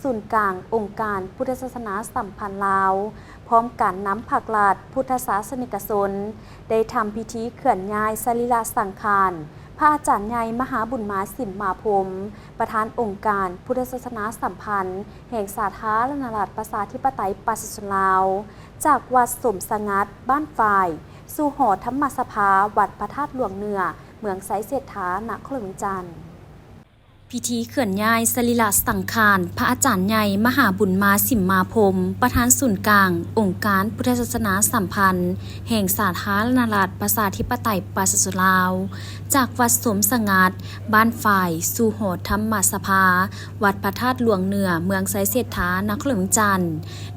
ສູນກາງອົງການພຸດທະສາສະໜາສຳພັນລາວ ພ້ອມການນຳພັກລັດ ພຸດທະສາສະນິກະຊົນ ໄດ້ທຳພິທີເຄື່ອນຍ້າຍສະລີລະສັງຂານ ພະອາຈານໃຫຍ່ ມະຫາບຸນມາ ສິມມາພົມ ປະທານອົງການພຸດທະສາສະໜາສຳພັນ ແຫ່ງສາທາລະນະລັດ ປະຊາທິປະໄຕ ປະຊາຊົນລາວ ຈາກວັດສົມສະຫງັດ ບ້ານຝາຍ ສູ່ຫໍທຳມະສະພາ ວັດພະທາດຫຼວງເໜືອ ເມືອງໄຊເສດຖາ ນະຄອນຫຼວງວຽງຈັນ. ພິທີເຄື່ອນຍ້າຍສະລີລະສັງຂານ ພະອາຈານໃຫຍ່ ມະຫາບຸນມາ ສິມມາພົມ ປະທານສູນກາງອົງການພຸດທະສາສະໜາສຳພັນ ແຫ່ງສາທາລະນະລັດ ປະຊາທິປະໄຕ ປະຊາຊົນລາວ ຈາກວັດສົມສະຫງັດ ບ້ານຝາຍ ສູ່ຫໍທຳມະສະພາ ວັດພະທາດຫຼວງເໜືອ ເມືອງໄຊເສດຖາ ນະຄອນຫຼວງວຽງຈັນ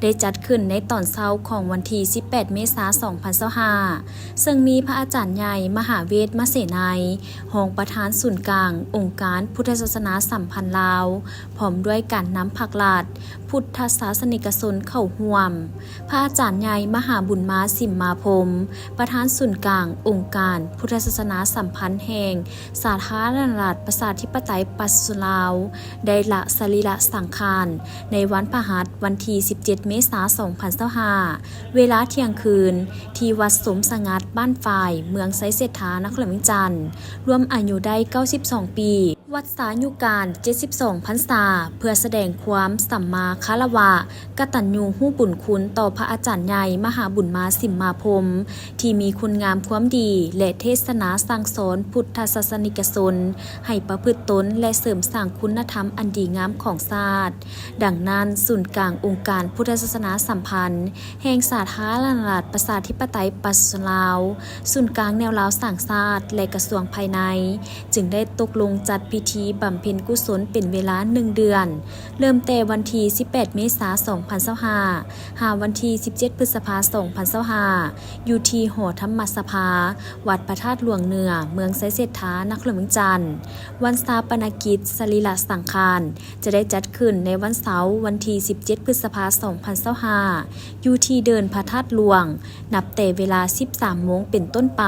ໄດ້ຈັດຂຶ້ນໃນຕອນເຊົ້າຂອງວັນທີສິບແປດ ເມສາ ສອງພັນຊາວຫ້າ ເຊິ່ງມີພະອາຈານໃຫຍ່ ມະຫາເວດ ມະເສໄນ ຮອງປະທານສູນກາງອົງການພຸດທະສາສະໜາສຳພັນລາວ ພ້ອມດ້ວຍການນຳພັກລັດ ພຸດທະສາສະນິກະຊົນເຂົ້າຮ່ວມ. ພະອາຈານໃຫຍ່ ມະຫາບຸນມາ ສິມມາພົມ ປະທານສູນກາງອົງການພຸດທະສາສະໜາສຳພັນແຫ່ງສາທາລະນະລັດ ປະຊາທິປະໄຕ ປະຊາຊົນລາວ ໄດ້ລະສະລີລະສັງຂານ ໃນວັນພະຫັດ ວັນທີສິບເຈັດ ເມສາ ສອງພັນຊາວຫ້າ ເວລາທ່ຽງຄືນ ທີ່ວັດສົມສະຫງັດ ບ້ານຝາຍ ເມືອງໄຊເສດຖາ ນະຄອນຫຼວງວຽງຈັນ ລວມອາຍຸໄດ້ເກົ້າສິບສອງປີ ວັດສາຍຸການເຈັດສິບສອງພັນສາ ເພື່ອສະແດງຄວາມສຳມາຄາລະວະ ກະຕັນຍູຮູ້ບຸນຄຸນຕໍ່ພະອາຈານໃຫຍ່ ມະຫາບຸນມາ ສິມມາພົມ ທີ່ມີຄຸນງາມຄວາມດີ ແລະ ເທດສະໜາສັ່ງສອນພຸດທະສາສະນິກະຊົນ ໃຫ້ປະພຶດຕົນ ແລະ ເສີມສ້າງຄຸນນະທຳອັນດີງາມຂອງຊາດ. ດັ່ງນັ້ນ, ສູນກາງອົງການພຸດທະສາສະໜາສຳພັນ ແຫ່ງສາທາລະນະລັດ ປະຊາທິປະໄຕ ປະຊາຊົນລາວ, ສູນກາງແນວລາວສ້າງຊາດ ແລະ ກະຊວງພາຍໃນ ຈຶ່ງໄດ້ຕົກລົງຈັດພິທີບຳເພັນກຸສົນເປັນເວລາໜຶ່ງເດືອນ, ເລີ່ມແຕ່ວັນທີສິບແປດ ເມສາ ສອງພັນຊາວຫ້າ ຫາວັນທີສິບເຈັດ ພຶດສະພາ ສອງພັນຊາວຫ້າ ຢູ່ທີ່ຫໍທຳມະສະພາ ວັດພະທາດຫຼວງເໜືອ ເມືອງໄຊເສດຖາ ນະຄອນຫຼວງວຽງຈັນ. ວັນຊາປະນະກິດສະລີລະສັງຂານ ຈະໄດ້ຈັດຂຶ້ນໃນວັນເສົາ ວັນທີສິບເຈັດ ພຶດສະພາ ສອງພັນຊາວຫ້າ ຢູ່ທີ່ເດີ່ນພະທາດຫຼວງ ນັບແຕ່ເວລາສິບສາມໂມງເປັນຕົ້ນໄປ.